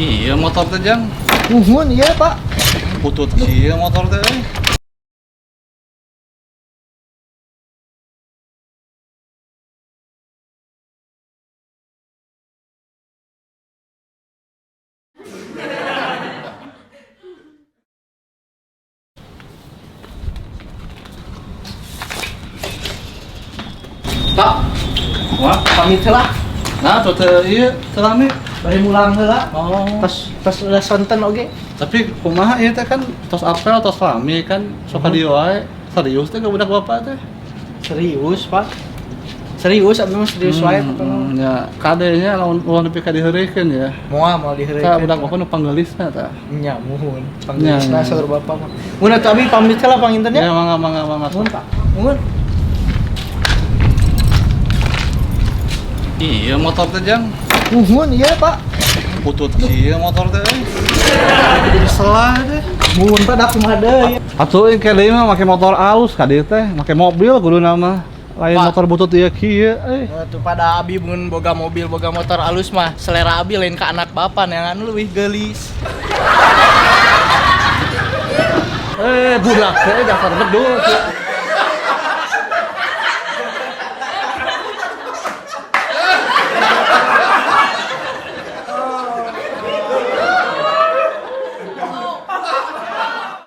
Iya motor teh jang. Nuhun iya Pak. Butut iya motor teh euy. Pak, Wah, pamit heula. nah tuh teh ieu teu rame. Bari mulang heula. Oh. Tos tos udah sonten oge. Tapi kumaha ieu teh kan tos apel tos rame kan sok ka dieu wae. Serius teh ka budak bapak teh? Serius, Pak. Serius abdi mah serius wae pokona. Ya, kadenya lamun ulah nepi ka diheureuykeun ya. Moal moal Tah diheureuykeun. budak bapak nu panggelisna tah. Nya muhun. Panggelisna Nya, nya. saur bapak mah. Mun atuh abi pamit heula panginten Ya nya. mangga mangga mangga. Muhun, Pak. Muhun. Iya motor teh jang. Muhun iya, Pak. Butut iya motor teh euy. Jadi selah teh. Muhun Pak da kumaha deui. Atuh ieu ke deui mah make motor alus ka dieu teh, make mobil kudu mah. Lain Pak. motor butut ieu kieu euy. Tuh pada abi mun boga mobil boga motor alus mah selera abi lain ka anak bapak neangan leuwih geulis. Eh budak teh dasar bedul.